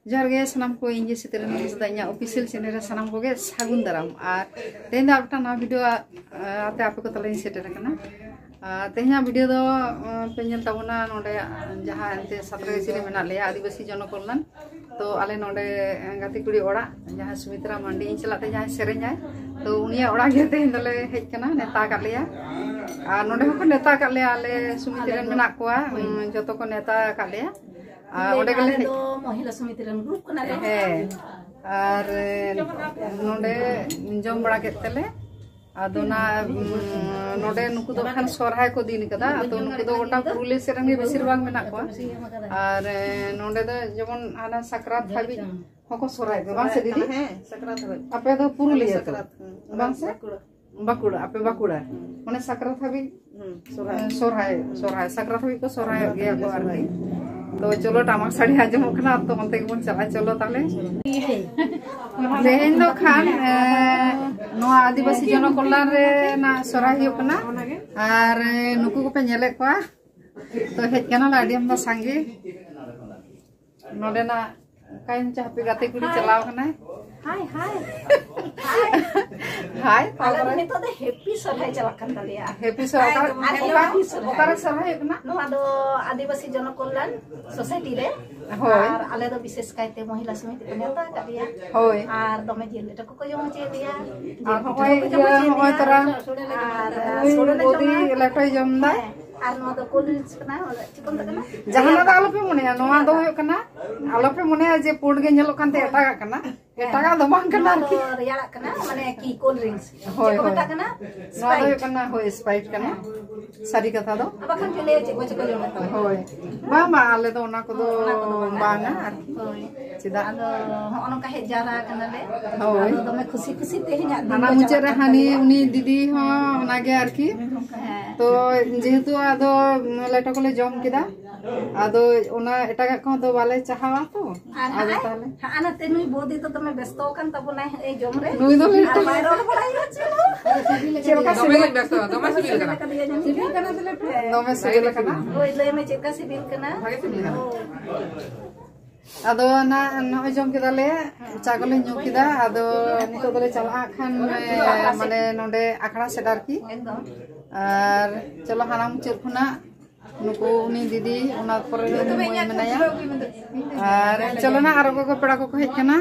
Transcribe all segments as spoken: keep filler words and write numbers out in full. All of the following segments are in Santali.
ᱡᱚᱦᱟᱨ ᱜᱮ ᱥᱟᱱᱟᱢ ᱠᱚ, ᱤᱧ ᱜᱮ ᱥᱤᱛᱟᱹᱨᱟᱹᱱᱤ ᱦᱟᱸᱥᱫᱟ, ᱤᱧᱟᱹᱜ ᱚᱯᱷᱤᱥᱤᱭᱟᱞ ᱪᱮᱱᱮᱞ ᱨᱮ ᱥᱟᱱᱟᱢ ᱠᱚᱜᱮ ᱥᱟᱹᱜᱩᱱ ᱫᱟᱨᱟᱢ᱾ ᱟᱨ ᱛᱮᱦᱮᱧ ᱫᱚ ᱟᱨ ᱢᱤᱫᱴᱟᱝ ᱱᱟᱣᱟ ᱵᱷᱤᱰᱤᱭᱳ, ᱟ, ᱟᱛᱮ ᱟᱯᱮ ᱠᱚ ᱛᱟᱞᱟᱧ ᱥᱮᱴᱮᱨ ᱟᱠᱟᱱᱟ᱾ ᱟᱨ ᱛᱮᱦᱮᱧᱟᱜ ᱵᱷᱤᱰᱤᱭᱳ ᱫᱚ, ᱟ, ᱯᱮ ᱧᱮᱞ ᱛᱟᱵᱚᱱᱟ ᱱᱚᱰᱮ, ᱟ, ᱡᱟᱦᱟᱸ ᱮᱱᱛᱮ ᱥᱟᱸᱛᱨᱟᱜᱟᱪᱷᱤ ᱨᱮ ᱢᱮᱱᱟᱜ ᱞᱮᱭᱟ, ᱟᱹᱫᱤᱵᱟᱹᱥᱤ ᱡᱚᱱᱚ ᱠᱚᱞᱞᱟᱱ᱾ ᱛᱚ ᱟᱞᱮ ᱱᱚᱰᱮ, ᱟ, ᱜᱟᱛᱮ ᱠᱩᱲᱤ ᱚᱲᱟᱜ, ᱡᱟᱦᱟᱸ ᱥᱩᱢᱤᱛᱨᱟ ᱢᱟᱱᱰᱤ, ᱤᱧ ᱥᱟᱞᱟᱜ ᱛᱮ ᱡᱟᱦᱟᱸᱭ ᱥᱮᱨᱮᱧᱟᱭ, ᱛᱚ ᱩᱱᱤᱭᱟᱜ ᱚᱲᱟᱜ ᱜᱮ ᱛᱮᱦᱮᱧ ᱫᱚᱞᱮ ᱦᱮᱡ ᱟᱠᱟᱱᱟ, ᱱᱮᱣᱛᱟ ᱟᱠᱟᱫ ᱞᱮᱭᱟ᱾ ᱟᱨ ᱱᱚᱰᱮ ᱦᱚᱸᱠᱚ ᱱᱮᱣᱛᱟ ᱟᱠᱟᱫ ᱞᱮᱭᱟ, ᱟᱞᱮ ᱥᱩᱢᱤᱛᱤ ᱨᱮᱱ ᱢᱮᱱᱟᱜ ᱠᱚᱣᱟ, ᱩᱸ, ᱡᱚᱛᱚ ᱠᱚ ᱱᱮᱣᱛᱟ ᱟᱠᱟᱫ ᱞᱮᱭᱟ᱾ ᱟᱨ ᱚᱸᱰᱮ ᱜᱮᱞᱮ ᱟᱞᱮ ᱦᱮᱡ ᱫᱚ ᱢᱚᱦᱤᱞᱟ ᱥᱚᱢᱤᱛᱤ ᱨᱮᱱ ᱜᱨᱩᱯ ᱠᱟᱱᱟᱞᱮ᱾ ᱦᱮᱸ, ᱟᱨ ᱱᱚᱰᱮ ᱡᱚᱢ ᱵᱟᱲᱟ ᱠᱮᱫ ᱛᱮᱞᱮ, ᱟᱫᱚ ᱚᱱᱟ, ᱩᱸ, ᱱᱚᱰᱮ ᱱᱩᱠᱩ ᱫᱚ ᱠᱷᱟᱱ ᱥᱚᱨᱦᱟᱭ ᱠᱚ ᱫᱤᱱ ᱠᱟᱫᱟ, ᱟᱫᱚ ᱱᱩᱠᱩ ᱫᱚ ᱜᱚᱴᱟ ᱯᱩᱨᱩᱞᱤᱭᱟᱹ ᱥᱮᱫ ᱨᱮᱱ ᱜᱮ ᱵᱮᱥᱤᱨ ᱵᱷᱟᱜᱽ ᱢᱮᱱᱟᱜ ᱠᱚᱣᱟ᱾ ᱟᱨ, ᱮ, ᱱᱚᱰᱮ ᱫᱚ ᱡᱮᱢᱚᱱ ᱦᱟᱱᱟ ᱥᱟᱠᱨᱟᱛ ᱦᱟᱹᱵᱤᱡ ᱦᱚᱸᱠᱚ ᱥᱚᱨᱦᱟᱭ ᱠᱚᱣᱟ, ᱵᱟᱝ ᱥᱮ ᱫᱤᱫᱤ? ᱦᱮᱸ, ᱥᱟᱠᱨᱟᱛ ᱦᱟᱹᱵᱤᱡ᱾ ᱟᱯᱮ ᱫᱚ ᱯᱩᱨᱩᱞᱤᱭᱟᱹ ᱛᱚ? ᱥᱟᱠᱨᱟᱛ, ᱦᱮᱸ᱾ ᱵᱟᱝ ᱥᱮ? ᱵᱟᱸᱠᱩᱲᱟ᱾ ᱵᱟᱸᱠᱩᱲᱟ, ᱟᱯᱮ ᱵᱟᱸᱠᱩᱲᱟ᱾ ᱦᱩᱸ᱾ ᱢᱟᱱᱮ ᱥᱟᱠᱨᱟᱛ ᱦᱟᱹᱵᱤᱡ, ᱦᱩᱸ, ᱥᱚᱨᱦᱟᱭ᱾ ᱮ, ᱥᱚᱨᱦᱟᱭ, ᱥᱚᱨᱦᱟᱭ, ᱥᱟᱠᱨᱟᱛ ᱦᱟᱹᱵᱤᱡ ᱠᱚ ᱥᱚᱨᱦᱟᱭᱚᱜ ᱜᱮᱭᱟ ᱠᱚ ᱟᱨᱠᱤ᱾ ᱛᱚ ᱪᱚᱞᱚ, ᱴᱟᱢᱟᱠ ᱥᱟᱰᱮ ᱟᱸᱡᱚᱢᱚᱜ ᱠᱟᱱᱟ, ᱛᱚ ᱚᱱᱛᱮ ᱜᱮᱵᱚᱱ ᱪᱟᱞᱟᱜᱼᱟ᱾ ᱪᱚᱞᱚ ᱛᱟᱦᱞᱮ᱾ ᱛᱮᱦᱮᱧ ᱫᱚ ᱠᱷᱟᱱ, ᱮ, ᱱᱚᱣᱟ ᱟᱹᱫᱤᱵᱟᱹᱥᱤ ᱡᱚᱱᱚ ᱠᱚᱞᱞᱟᱱ ᱨᱮᱱᱟᱜ ᱥᱚᱨᱦᱟᱭ ᱦᱩᱭᱩᱜ ᱠᱟᱱᱟ᱾ ᱟᱨ, ᱮ, ᱱᱩᱠᱩ ᱠᱚᱯᱮ ᱧᱮᱞᱮᱫ ᱠᱚᱣᱟ, ᱛᱚ ᱦᱮᱡ ᱠᱟᱱᱟᱞᱮ ᱟᱹᱰᱤ ᱟᱢᱫᱟ ᱥᱟᱸᱜᱮ᱾ ᱱᱚᱰᱮᱱᱟᱜ ᱚᱠᱟᱭᱮᱱ ᱪᱚ ᱦᱟᱯᱮ ᱜᱟᱛᱮ ᱠᱩᱲᱤ ᱪᱟᱞᱟᱣ ᱠᱟᱱᱟᱭ᱾ ᱦᱟᱭ, ᱦᱟᱭ᱾ ᱦᱟᱭ, ᱟᱞᱮ ᱫᱚ ᱛᱟᱯᱚᱨᱮ? ᱱᱤᱛᱚᱜ ᱫᱚ ᱦᱮᱯᱤ ᱥᱚᱨᱦᱟᱭ ᱪᱟᱞᱟᱜ ᱠᱟᱱ ᱛᱟᱞᱮᱭᱟ᱾ ᱦᱮᱯᱤ ᱥᱚᱨᱦᱟᱭ, ᱦᱟᱭ, ᱚᱠᱟ-, ᱦᱟᱭ, ᱚᱠᱟ-, ᱦᱮᱯᱤ ᱥᱚᱨᱦᱟᱭ᱾ ᱚᱠᱟᱨᱮ ᱥᱚᱨᱦᱟᱭ ᱦᱩᱭᱩᱜ ᱠᱟᱱᱟ? ᱱᱚᱣᱟ ᱫᱚ ᱟᱹᱫᱤᱵᱟᱹᱥᱤ ᱡᱚᱱᱚ ᱠᱚᱞᱞᱟᱱ ᱥᱳᱥᱟᱭᱴᱤ ᱨᱮ᱾ ᱦᱳᱭ᱾ ᱟᱨ ᱟᱞᱮ ᱫᱚ ᱵᱤᱥᱮᱥ ᱠᱟᱭᱛᱮ ᱢᱚᱦᱤᱞᱟ ᱥᱚᱢᱤᱛᱤ ᱠᱚ ᱱᱮᱣᱛᱟ ᱟᱠᱟᱫ ᱞᱮᱭᱟ᱾ ᱦᱳᱭ᱾ ᱟᱨ ᱫᱚᱢᱮ ᱡᱤᱞ ᱞᱮᱴᱚ ᱠᱚᱠᱚ ᱡᱚᱢ ᱦᱚᱪᱚᱭᱮᱫ ᱞᱮᱭᱟ᱾ ᱟᱨ ᱡᱤᱞ ᱯᱤᱴᱷᱟᱹ ᱦᱚᱸᱜᱼᱚᱭ, ᱠᱚᱠᱚ ᱡᱚᱢ ᱤᱭᱟᱹ, ᱦᱚᱪᱚᱭᱮᱫ ᱦᱚᱸᱜᱼᱚᱭ ᱞᱮᱭᱟ᱾ ᱛᱚᱨᱟ ᱟᱨ ᱱᱩᱭ ᱥᱳᱲᱮ ᱞᱮ ᱵᱳᱫᱤ ᱡᱚᱢᱟ᱾ ᱞᱮᱴᱚᱭ ᱡᱚᱢ ᱮᱫᱟ᱾ ᱦᱮᱸ, ᱟᱨ ᱱᱚᱣᱟ ᱫᱚ ᱠᱳᱞᱰ ᱰᱨᱤᱝᱠᱥ ᱠᱟᱱᱟ, ᱪᱮᱫ ᱠᱚ ᱢᱮᱛᱟᱜ ᱠᱟᱱᱟ? ᱡᱟᱦᱟᱱᱟᱜ ᱫᱚ ᱟᱞᱚᱯᱮ ᱢᱚᱱᱮᱭᱟ, ᱱᱚᱣᱟ ᱫᱚ ᱦᱩᱭᱩᱜ ᱠᱟᱱᱟ, ᱟᱞᱚᱯᱮ ᱢᱚᱱᱮᱭᱟ ᱡᱮ ᱯᱩᱸᱰ ᱜᱮ ᱧᱮᱞᱚᱜ ᱠᱟᱱᱛᱮ ᱮᱴᱟᱜᱟᱜ ᱠᱟᱱᱟ, ᱮᱴᱟᱜᱟᱜ ᱫᱚ ᱵᱟᱝ ᱠᱟᱱᱟ ᱱᱚᱣᱟ ᱫᱚ ᱟᱨᱠᱤ᱾ ᱨᱮᱭᱟᱲᱟᱜ ᱠᱟᱱᱟ, ᱢᱟᱱᱮ ᱠᱤ ᱠᱳᱞᱰ ᱰᱨᱤᱝᱠᱥ᱾ ᱦᱳᱭ, ᱪᱮᱫ ᱠᱚ ᱦᱳᱭ᱾ ᱢᱮᱛᱟᱜ ᱠᱟᱱᱟ? ᱱᱚᱣᱟ ᱫᱚ ᱦᱩᱭᱩᱜ ᱥᱯᱨᱟᱭᱤᱴ᱾ ᱠᱟᱱᱟ, ᱦᱳᱭ, ᱥᱯᱨᱟᱭᱤᱴ ᱠᱟᱱᱟ᱾ ᱦᱮᱸ᱾ ᱥᱟᱹᱨᱤ ᱠᱟᱛᱷᱟ ᱫᱚ᱾ ᱟᱨ ᱵᱟᱠᱷᱟᱱ ᱯᱮ ᱞᱟᱹᱭᱟ ᱪᱮᱫ ᱠᱚ ᱪᱚ ᱠᱚ ᱡᱚᱢᱮᱫ ᱛᱟᱵᱚᱱᱟ᱾ ᱦᱳᱭ᱾ ᱵᱟᱝ, ᱵᱟᱝ, ᱟᱞᱮ ᱫᱚ ᱚᱱᱟ ᱠᱚᱫᱚ ᱚᱱᱟ ᱠᱚᱫᱚ ᱵᱟᱝ᱾ ᱵᱟᱝᱟ ᱟᱨᱠᱤ᱾ ᱦᱳᱭ᱾ ᱪᱮᱫᱟᱜ? ᱟᱫᱚ ᱦᱚᱸᱜᱼᱚ ᱱᱚᱝᱠᱟ ᱦᱮᱡ ᱡᱟᱣᱨᱟ ᱠᱟᱱᱟᱞᱮ᱾ ᱦᱳᱭ᱾ ᱟᱫᱚ ᱫᱚᱢᱮ ᱠᱷᱩᱥᱤ ᱠᱷᱩᱥᱤ ᱛᱮᱦᱮᱧᱟᱜ ᱫᱤᱱ ᱦᱟᱱᱟ ᱫᱚ ᱢᱩᱪᱟᱹᱫ ᱪᱟᱞᱟᱜ ᱨᱮ ᱠᱟᱱ ᱦᱟᱹᱱᱤ, ᱛᱟᱞᱮᱭᱟ᱾ ᱩᱱᱤ ᱫᱤᱫᱤ ᱦᱚᱸ ᱚᱱᱟᱜᱮ ᱟᱨᱠᱤ᱾ ᱦᱮᱸ᱾ ᱛᱚ ᱡᱮᱦᱮᱛᱩ ᱟᱫᱚ ᱞᱮᱴᱚ ᱠᱚᱞᱮ ᱡᱚᱢ ᱠᱮᱫᱟ, ᱟᱫᱚ ᱚᱱᱟ ᱮᱴᱟᱜᱟᱜ ᱠᱚᱦᱚᱸ ᱫᱚ ᱵᱟᱞᱮ ᱪᱟᱦᱟᱣᱟ ᱛᱚ᱾ ᱟᱨ ᱟᱫᱚ ᱦᱟᱸᱜ ᱛᱟᱦᱞᱮ ᱦᱟᱸᱜ ᱱᱟᱛᱮ ᱱᱩᱭ ᱵᱳᱫᱤ ᱫᱚ ᱫᱚᱢᱮ ᱵᱮᱥᱛᱚ ᱟᱠᱟᱱ ᱛᱟᱵᱚᱱᱟᱭ ᱦᱟᱸᱜ ᱮ ᱡᱚᱢ ᱨᱮ᱾ ᱱᱩᱭ ᱫᱚ ᱟᱨ ᱞᱮᱴᱚ᱾ ᱵᱟᱭ ᱨᱚᱲ ᱵᱟᱲᱟᱭᱟ ᱪᱮᱫ ᱦᱚᱸ᱾ ᱪᱮᱫ ᱞᱮᱠᱟ ᱫᱚᱢᱮ ᱥᱤᱵᱤᱞ? ᱵᱮᱥᱛᱚ, ᱫᱚᱢᱮ ᱥᱤᱵᱤᱞ ᱠᱟᱱᱟ᱾ ᱥᱤᱵᱤᱞ ᱠᱟᱱᱟ ᱥᱮ ᱞᱮᱴᱚ? ᱦᱮᱸ᱾ ᱫᱚᱢᱮ ᱥᱤᱵᱤᱞ ᱠᱟᱱᱟ᱾ ᱦᱳᱭ, ᱞᱟᱹᱭ ᱢᱮ ᱪᱮᱫ ᱞᱮᱠᱟ ᱥᱤᱵᱤᱞ ᱠᱟᱱᱟ? ᱵᱷᱟᱜᱮ ᱥᱤᱵᱤᱞ ᱠᱟᱱᱟ᱾ ᱦᱳᱭ᱾ ᱟᱫᱚ ᱱᱟ ᱱᱚᱜᱼᱚᱭ ᱡᱚᱢ ᱠᱮᱫᱟᱞᱮ, ᱪᱟ ᱠᱚᱞᱮ ᱧᱩ ᱠᱮᱫᱟ᱾ ᱟᱫᱚ ᱱᱤᱛᱚᱜ ᱫᱚᱞᱮ ᱪᱟᱞᱟᱜᱼᱟ ᱠᱷᱟᱱ, ᱮ, ᱢᱟᱱᱮ ᱱᱚᱰᱮ ᱟᱠᱷᱲᱟ ᱥᱮᱫ ᱟᱨᱠᱤ᱾ ᱟᱨ ᱪᱚᱞᱚ, ᱦᱟᱱᱟ ᱢᱩᱪᱟᱹᱫ ᱠᱷᱚᱱᱟᱜ ᱱᱩᱠᱩ, ᱩᱱᱤ ᱫᱤᱫᱤ, ᱚᱱᱟ ᱯᱚᱨᱮ ᱩᱱᱤ ᱢᱟᱹᱭ ᱢᱮᱱᱟᱭᱟ᱾ ᱟᱨ ᱪᱚᱞᱚ ᱱᱟ, ᱟᱨᱚ ᱜᱚᱜᱚ ᱯᱮᱲᱟ ᱠᱚᱠᱚ ᱦᱮᱡ ᱠᱟᱱᱟ᱾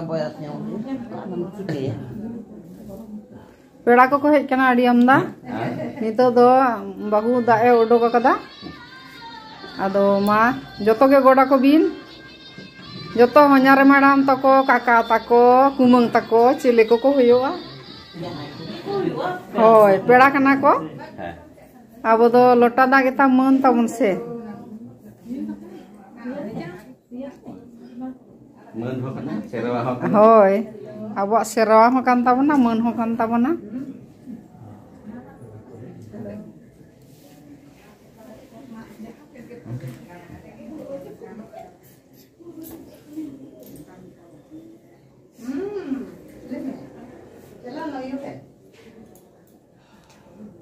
ᱵᱚᱭᱚᱥ ᱧᱚᱜ ᱜᱮ, ᱟᱫᱚᱢ ᱪᱤᱠᱟᱹᱭᱟ? ᱯᱮᱲᱟ ᱠᱚᱠᱚ ᱦᱮᱡ ᱠᱟᱱᱟ ᱟᱹᱰᱤ ᱟᱢᱫᱟ᱾ ᱱᱤᱛᱚᱜ ᱫᱚ ᱵᱟᱹᱦᱩ ᱫᱟᱜ ᱮ ᱩᱰᱩᱠ ᱟᱠᱟᱫᱟ᱾ ᱟᱫᱚ ᱢᱟ, ᱡᱚᱛᱚ ᱜᱮ ᱜᱚᱰ ᱟᱠᱚ ᱵᱤᱱ᱾ ᱡᱚᱛᱚ ᱦᱚᱧᱦᱟᱨ ᱢᱟᱲᱟᱢ ᱛᱟᱠᱚ, ᱠᱟᱠᱟ ᱛᱟᱠᱚ, ᱠᱩᱢᱟᱹᱝ ᱛᱟᱠᱚ, ᱪᱤᱞᱤ ᱠᱚᱠᱚ ᱦᱩᱭᱩᱜᱼᱟ᱾ ᱦᱳᱭ, ᱯᱮᱲᱟ ᱠᱟᱱᱟ ᱠᱚ᱾ ᱦᱮᱸ᱾ ᱟᱵᱚ ᱫᱚ ᱞᱚᱴᱟ ᱫᱟᱜ ᱜᱮᱛᱟ ᱢᱟᱹᱱ ᱛᱟᱵᱚᱱ ᱥᱮ᱾ ᱢᱟᱹᱱ ᱦᱚᱸ ᱠᱟᱱᱟ, ᱥᱮᱨᱣᱟ ᱦᱚᱸ ᱠᱟᱱᱟ᱾ ᱦᱳᱭ, ᱟᱵᱚᱣᱟᱜ ᱥᱮᱨᱣᱟ ᱦᱚᱸ ᱠᱟᱱ ᱛᱟᱵᱚᱱᱟ, ᱢᱟᱹᱱ ᱦᱚᱸ ᱠᱟᱱ ᱛᱟᱵᱚᱱᱟ᱾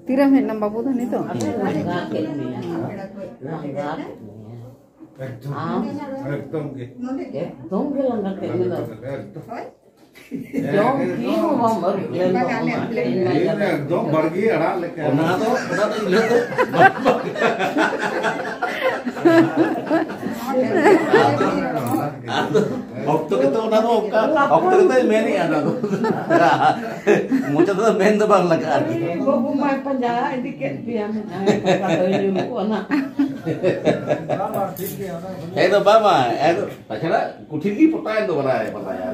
ᱛᱤᱨᱮᱢ ᱦᱮᱡ ᱮᱱᱟ ᱵᱟᱹᱵᱩ ᱫᱚ ᱱᱤᱛᱚᱜ? ᱞᱟᱸᱜᱟ ᱠᱮᱫ ᱢᱮᱭᱟ᱾ ᱞᱟᱸᱜᱟ ᱠᱮᱫ ᱢᱮᱭᱟ᱾ ᱮᱠᱫᱚᱢ, ᱟᱢ? ᱮᱠᱫᱚᱢ ᱜᱮ᱾ ᱮᱠᱫᱚᱢ ᱜᱮ ᱞᱟᱸᱜᱟ ᱠᱮᱫ ᱢᱮᱭᱟ᱾ ᱮᱠᱫᱚᱢ᱾ ᱡᱚᱢ ᱧᱩ ᱦᱚᱸ ᱵᱟᱢ ᱟᱹᱨᱩᱵ ᱞᱮᱱ ᱫᱚ ᱚᱱᱟ ᱛᱮᱧ ᱞᱟᱸᱜᱟ ᱮᱠᱫᱚᱢ ᱵᱟᱲᱜᱮ ᱟᱲᱟᱜ ᱞᱮᱠᱟ᱾ ᱚᱱᱟ ᱫᱚ, ᱚᱱᱟ ᱫᱚ ᱤᱧ ᱫᱚ ᱟᱫᱚ ᱚᱠᱛᱚ ᱜᱮᱛᱚ ᱚᱱᱟ ᱫᱚ ᱚᱱᱠᱟ, ᱚᱠᱛᱚ ᱜᱮᱛᱚᱭ ᱢᱮᱱᱮᱜᱼᱟ ᱚᱱᱟ ᱫᱚ᱾ ᱢᱚᱪᱟ ᱛᱮᱫᱚ ᱢᱮᱱ ᱫᱚ ᱵᱟᱝ ᱞᱟᱜᱟᱜᱼᱟ ᱟᱨᱠᱤ᱾ ᱵᱟᱹᱵᱩ ᱢᱟᱭ ᱯᱟᱸᱡᱟ ᱤᱫᱤ ᱠᱮᱫ ᱯᱮᱭᱟ, ᱢᱮᱱᱟᱭ ᱯᱟᱸᱡᱟ ᱫᱚᱭ ᱧᱩᱨᱩᱜ ᱠᱟᱱᱟ᱾ ᱮᱠᱫᱚᱢ ᱵᱟᱝ, ᱵᱟᱝ, ᱮᱠᱫᱚᱢ᱾ ᱛᱟᱪᱷᱟᱲᱟ ᱠᱩᱴᱷᱤᱱ ᱜᱮ ᱯᱚᱴᱟᱭᱮᱱ ᱫᱚ ᱵᱟᱲᱟᱭ, ᱵᱟᱲᱟᱭᱟ᱾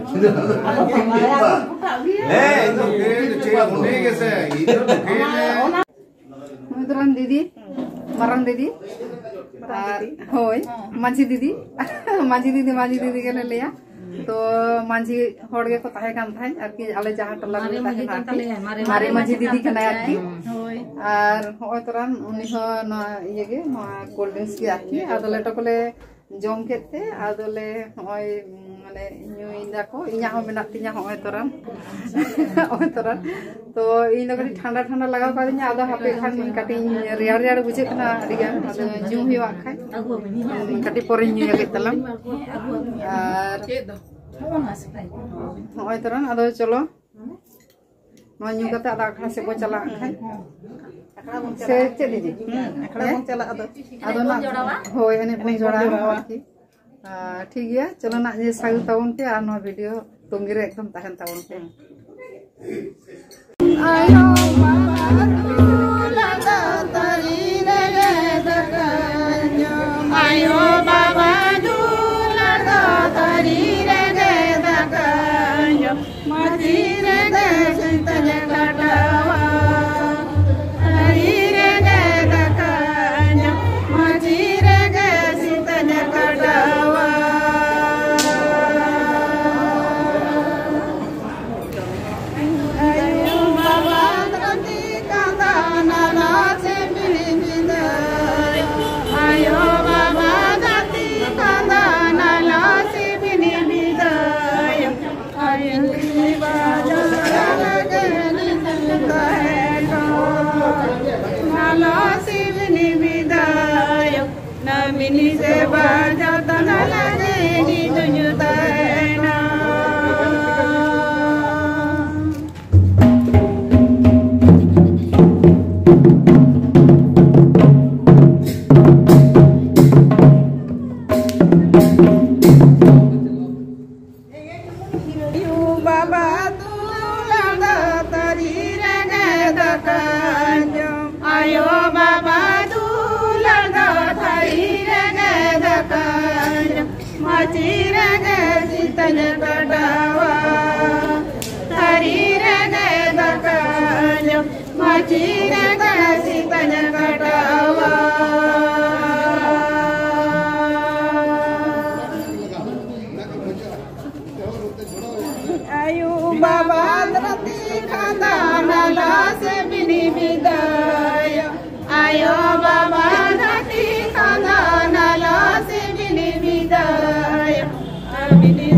ᱟᱫᱚ ᱯᱟᱸᱡᱟᱭᱟ ᱠᱚ ᱯᱚᱴᱟᱜ ᱜᱮᱭᱟ᱾ ᱦᱮᱸ, ᱤᱧ ᱫᱚ ᱩᱱᱤ ᱜᱮᱥᱮ, ᱤᱧ ᱫᱚ ᱚᱱᱟ, ᱚᱱᱟ ᱱᱩᱭ ᱫᱚ ᱨᱟᱱ ᱫᱤᱫᱤ, ᱢᱟᱨᱟᱝ ᱫᱤᱫᱤ, ᱟᱨ ᱦᱳᱭ, ᱢᱟᱹᱡᱷᱤ ᱫᱤᱫᱤ, ᱢᱟᱹᱡᱷᱤ ᱫᱤᱫᱤ, ᱢᱟᱹᱡᱷᱤ ᱫᱤᱫᱤ ᱜᱮᱞᱮ ᱞᱟᱹᱭᱟ᱾ ᱛᱚ ᱢᱟᱹᱡᱷᱤ ᱦᱚᱲ ᱜᱮᱠᱚ ᱛᱟᱦᱮᱸ ᱠᱟᱱ ᱛᱟᱦᱮᱸᱫ ᱟᱨᱠᱤ, ᱟᱞᱮ ᱡᱟᱦᱟᱸ ᱴᱚᱞᱟ ᱨᱮᱞᱮ ᱛᱟᱦᱮᱱᱟ ᱟᱨᱠᱤ, ᱢᱟᱨᱮ ᱢᱟᱹᱡᱷᱤ ᱫᱤᱫᱤ ᱠᱟᱱᱟᱭ ᱟᱨᱠᱤ᱾ ᱦᱳᱭ᱾ ᱟᱨ ᱦᱚᱸᱜᱼᱚᱭ ᱛᱚᱨᱟᱱ ᱩᱱᱤ ᱦᱚᱸ ᱱᱚᱣᱟ ᱤᱭᱟᱹ ᱜᱮ, ᱱᱚᱣᱟ cold drinks ᱜᱮ ᱟᱨᱠᱤ᱾ ᱟᱫᱚ ᱞᱮᱴᱚ ᱠᱚᱞᱮ ᱡᱚᱢ ᱠᱮᱫ ᱛᱮ ᱟᱫᱚᱞᱮ ᱦᱚᱸᱜᱼᱚᱭ, ᱩᱸ, ᱢᱟᱱᱮ ᱧᱩᱭ ᱫᱟᱠᱚ, ᱤᱧᱟᱹᱜ ᱦᱚᱸ ᱢᱮᱱᱟᱜ ᱛᱤᱧᱟ ᱦᱚᱸᱜᱼᱚᱭ ᱛᱚᱨᱟᱱ᱾ ᱦᱚᱸᱜᱼᱚᱭ ᱛᱚᱨᱟᱱ᱾ ᱛᱚ ᱤᱧ ᱫᱚ ᱠᱟᱹᱴᱤᱡ ᱴᱷᱟᱱᱰᱟ ᱴᱷᱟᱱᱰᱟ ᱞᱟᱜᱟᱣ ᱠᱟᱫᱤᱧᱟ, ᱟᱫᱚ ᱦᱟᱯᱮ ᱠᱷᱟᱱ ᱠᱟᱹᱴᱤᱡ ᱨᱮᱭᱟᱲ ᱨᱮᱭᱟᱲ ᱵᱩᱡᱷᱟᱹᱜ ᱠᱟᱱᱟ ᱟᱹᱰᱤ ᱜᱟᱱ, ᱟᱫᱚ ᱧᱩ ᱦᱩᱭᱩᱜᱼᱟ ᱠᱷᱟᱡ᱾ ᱠᱟᱹᱴᱤᱡ ᱯᱚᱨᱮᱧ ᱧᱩᱭᱟ ᱠᱟᱹᱡ ᱛᱟᱞᱟᱝ᱾ ᱟᱨ ᱦᱚᱸᱜᱼᱚᱭ ᱛᱚᱨᱟᱱ, ᱟᱫᱚ ᱪᱚᱞᱚ ᱱᱚᱣᱟ ᱧᱩ ᱠᱟᱛᱮ ᱟᱫᱚ ᱟᱠᱷᱲᱟ ᱥᱮᱫ ᱵᱚ ᱪᱟᱞᱟᱜ ᱠᱷᱟᱡ᱾ ᱥᱮ ᱪᱮᱫ ᱫᱤᱫᱤ? ᱦᱩᱸ, ᱟᱠᱷᱲᱟ ᱵᱚᱱ ᱪᱟᱞᱟᱜᱼᱟ ᱟᱫᱚ᱾ ᱟᱫᱚ ᱱᱟᱜ, ᱦᱳᱭ, ᱮᱱᱮᱡ ᱵᱚᱱ ᱮᱱᱮᱡ ᱵᱚᱱ ᱡᱚᱲᱟᱣᱟ ᱡᱚᱲᱟᱣᱟ᱾ ᱟᱨᱠᱤ᱾ ᱟᱨ ᱴᱷᱤᱠ ᱜᱮᱭᱟ, ᱪᱚᱞᱚ ᱱᱟᱜ ᱧᱮᱞ ᱥᱟᱹᱜᱩᱱ ᱛᱟᱵᱚᱱ ᱯᱮ ᱟᱨ ᱱᱚᱣᱟ ᱵᱷᱤᱰᱤᱭᱳ ᱛᱚᱸᱜᱮ ᱨᱮ ᱮᱠᱫᱚᱢ ᱛᱟᱦᱮᱱ ᱛᱟᱵᱚᱱ ᱯᱮ᱾ ᱟᱭᱳ ᱵᱟᱵᱟ ᱫᱩᱞᱟᱹᱲ ᱫᱚ ᱛᱟᱹᱨᱤ ᱨᱮᱜᱮ ᱫᱟᱠᱟᱧ ᱡᱚᱢ᱾ ᱟᱭᱳ ᱵᱟᱵᱟ ᱫᱩᱞᱟᱹᱲ ᱫᱚ ᱛᱟᱹᱨᱤ ᱨᱮᱜᱮ ᱫᱟᱠᱟᱧ ᱡᱚᱢ᱾ ᱢᱟᱹᱪᱤ ᱨᱮᱜᱮ ᱥᱤᱛᱟᱹᱧ ᱠᱟᱴᱟᱣᱟ᱾ ᱛᱟᱹᱨᱤ ᱨᱮᱜᱮ ᱫᱟᱠᱟᱧ ᱡᱚᱢ᱾ ᱢᱟᱹᱪᱤ ᱨᱮᱜᱮ ᱥᱤᱛᱟᱹᱧ ᱠᱟᱴᱟᱣᱟ᱾ ᱟᱭᱳ ᱵᱟᱵᱟ ᱫᱷᱟᱹᱨᱛᱤ ᱠᱟᱸᱫᱟ ᱱᱟᱞᱟ ᱥᱮ ᱵᱤᱱᱤ ᱵᱤᱫᱟᱹᱭ᱾ ᱟᱭᱳ ᱵᱟᱵᱟ ᱫᱷᱟᱹᱨᱛᱤ ᱠᱟᱸᱫᱟ ᱱᱟᱞᱟ ᱥᱮ ᱵᱤᱱᱤ ᱵᱤᱫᱟᱹᱭ᱾ ᱟᱭᱳ ᱵᱟᱵᱟ ᱫᱷᱟᱹᱨᱛᱤ ᱠᱟᱸᱫᱟ ᱱᱟᱞᱟ ᱥᱮ ᱵᱤᱱᱤ ᱵᱤᱫᱟᱹᱭ᱾ ᱱᱟᱢᱤᱱᱤ ᱥᱮᱵᱟ ᱡᱚᱛᱚᱱ ᱞᱟᱹᱜᱤᱫ ᱤᱧ ᱫᱩᱧ ᱛᱟᱦᱮᱱᱟ᱾ ᱟᱭᱳ ᱵᱟᱵᱟ ᱫᱩᱞᱟᱹᱲ ᱫᱚ ᱛᱟᱹᱨᱤ ᱨᱮᱜᱮ ᱫᱟᱠᱟ ᱡᱚᱢ᱾ ᱟᱭᱳ ᱵᱟᱵᱟ ᱫᱩᱞᱟᱹᱲ ᱫᱚ ᱛᱟᱹᱨᱤ ᱨᱮᱜᱮ ᱫᱟᱠᱟ ᱡᱚᱢ᱾ ᱢᱟᱹᱪᱤ ᱨᱮᱜᱮ ᱥᱤᱛᱟᱹᱧ ᱠᱟᱴᱟᱣᱟ᱾ ᱛᱟᱹᱨᱤ ᱨᱮᱜᱮ ᱫᱟᱠᱟ ᱡᱚᱢ᱾ ᱢᱟᱹᱪᱤ ᱨᱮᱜᱮ ᱥᱤᱛᱟᱹᱧ ᱠᱟᱴᱟᱣᱟ᱾ ᱟᱭᱳ ᱵᱟᱵᱟ ᱫᱷᱟᱹᱨᱛᱤ ᱠᱷᱟᱸᱫᱟ ᱱᱟᱞᱟ ᱥᱮ ᱵᱤᱱᱤ ᱵᱤᱫᱟᱹᱭ᱾ ᱟᱭᱳ ᱵᱟᱵᱟ ᱫᱷᱟᱹᱨᱛᱤ ᱠᱷᱟᱸᱫᱟ ᱱᱟᱞᱟ ᱥᱮ ᱵᱤᱱᱤ ᱵᱤᱫᱟᱹᱭ᱾ ᱟᱨ ᱵᱤᱱᱤ